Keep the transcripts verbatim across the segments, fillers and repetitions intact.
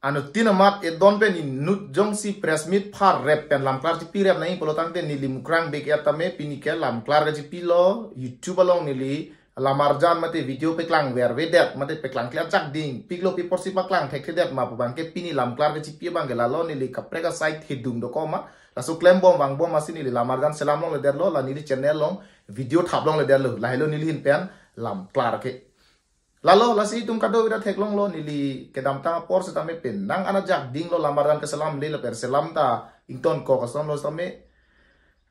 Anuttin amat edon pen inut jongsi press meet pharep pen lamklar chipi rep nai pulo tangte neli Mukrang Bey-et tame pini ke lamklar kachipilo, YouTube along neli lamarjan mate video peklangvervedet mate peklangkle ajak dingpiklo, pi apotsi paklang thekthedet ma pu abangke pini lamklar kachipi abangke lalo, neli kaprek asai thedung dokok ma, laso klembom vangbom masi neli lamarjan selam longledetlo, la neli channel along video thap longledetlo, lahelo neli ahin pen lamklar ke. Lalo, lasi itum kadokave ta theklonglo, neli kedamtang apor setame penang an ajak dinglo, lamarjan keselamle lapen selam ta ingtonkok asonlo setame.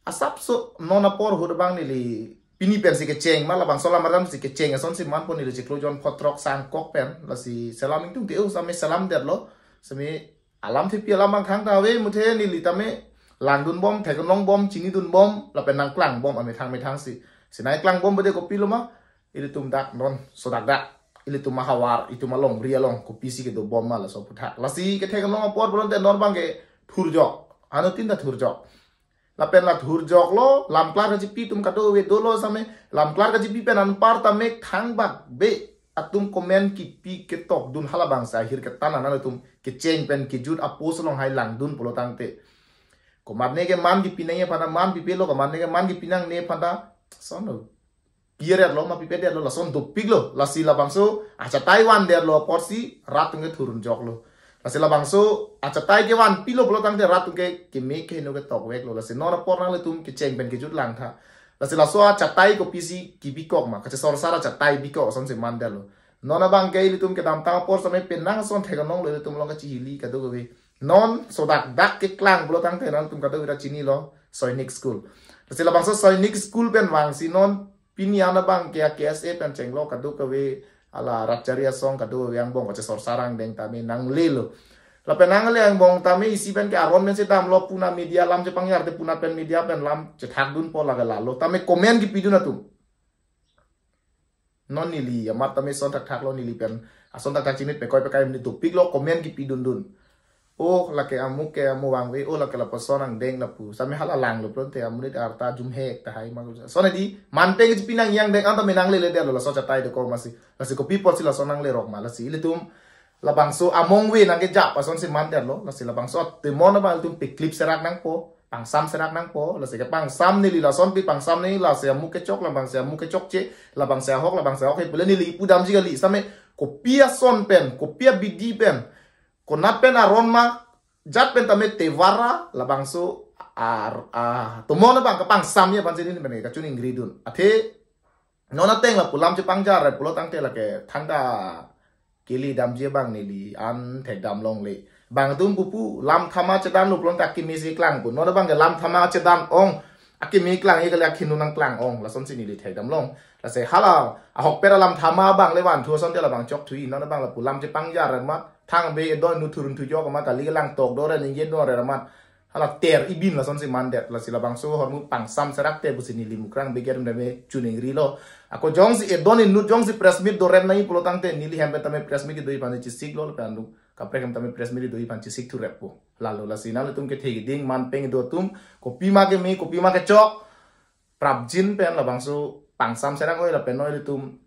Asapso non apor ahut abang neli pini pensi kecheng ma, labangso lamarjan si kecheng asonsi manpo, neli chiklo jon phongo throk sangkok pen, lasi selam ingtungte-o setame selamdetlo, setame alam thepi alam abang thangta ave muthe, neli tame langdunbom, theklongbom, chinidunbom lapen nangklangbom amethang methang si. Sinai klangbom bade kopilo ma, ilitum dak non sodakdak, ilitum ahavar, itum alongri along kopisi kedobom ma laso aphuthak. Lasi ketheklong apor pulote non abangke thurjok, anuttin ta thurjok. Lapen la thurjoklo, lamklar kachipi atum kadokave dolo setame, lamklar kachipi pen anpar tame thangbak Bey atum comment kipi ketokdun, halabangsi ahir ketan an atum kecheng pen kejut a-post along hai langdun pulo tangte, komatne ke man kipi nangji aphanta man pipelo, komatne ke man kipi nangne aphanta sonlo, piretlo ma pipedetlo, lason dopiklo. Lasi labangso achatai vandetlo apotsi rat atum ke thurunjoklo. Lasi labangso achatai kevanpilo pulo tangte rat atum ke keme kehingno ketokweklo. Lasi non apor nanglitum kecheng pen kejut langtha. Lasi laso achatai kopisi kipikok ma, kachesorsar achatai pikok asonsi mandetlo. Non abangke ilitum kedamtang apor setame penang ason theklonglo, ilitum along kachihili kadokave. Non sodakdak keklang pulo tangte nangtum kadokave ta chinilo, Sainik School. Lasi labangso Sainik School pen vangsi non pini an abangke a-K S A pen chenglo kadokave, hala ratchari asong kadokave angbong kachesorsar angdeng tame nanglelo. Lapen nangle angbong tame isi pen ke aron pensi damlo, puna media lam chepangjarte puna pen media pen lam chethakdunpo lake lalo. Tame comment kipidun atum, non neli amat tame son thakthaklo, neli pen ason thakthak chinit pekoi pekai mini dopiklo, comment kipidundun. O lake amuk ke amo vangve, o lake lapuson angdeng lapu. Setame hala langlo pulote amonit arta jumhek tahai ma. Sonedi manpeng chipi nangji angdeng anta me nangleledetlo, laso achatai dokok masi. Lasi kopi apotsi lason nanglerok ma, lasi ilitum labangso amongve nangkejap asonsi mandetlo. Lasi labangso atemon abang ilitum peklip serak nangpo, pangsam serak nangpo. Lasi kepangsam neli lason pi pangsam neli, lasi amuk kechok, labangsi amuk kechokche, labangsi ahok, labangsi ahok he pule neli pudamji kali. Setame kopi ason pen, kopi abidi pen, konat pen aron ma, jat pen tame tevar ra, labangso ar a tomon abang kepangsamji aphansi neli pen kachoningridun. Athe non ateng lapu lam chepangjar pulo tangte lake thangta kele damji abang neli an thekdam longle. Bang atum pupu lam thama chedanlo pulo tangte akeme si klangpo. Non abangke lam thama chedan ong, akeme klangji kali, akehingno nangklang ong, lasonsi neli thekdam long. Lasi hala ahokpet alam thama abang le vanthu asonte labang chokthui. Non abang lapu lam chepangjar amat, thang Bey edon inut thurun thujok amat, kali kelang tok do re, ningje do re amat, hala ter ibin lasonsi mandet. Lasi labangso ahormu pangsam serak te pusi neli Mukrang Bey-et tame choningrilo. Ako jongsi edon inut jongsi press meet dorem nangji pulo tangte neli hem pen tame press meet kedoji aphan chesiklo, lapen andu kaprek hem tame press meet kedoji aphan chesik thureppo. Lalo lasi nanglitum kethe keding manpeng do atum, kopima keme, kopima kechok, prapjin pen labangso pangsam serak oi, lapen noi ilitum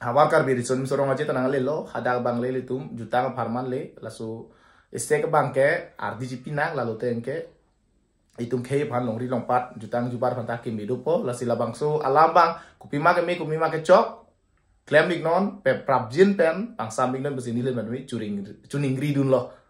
havar Karbi Riso Nimso Rong Aje ta nanglelo, hadak abang le ilitum jutang apharman le, laso esek abangke ardi chipi nang, lalo tengke itum khei aphan longri longpat jutang jubar aphanta keme dopo. Lasi labangso alam abang kopima keme, kopima kechok, klem iknon, pe prapjin pen pangsam iknon pusi neli pen mi churing, choningridunlo.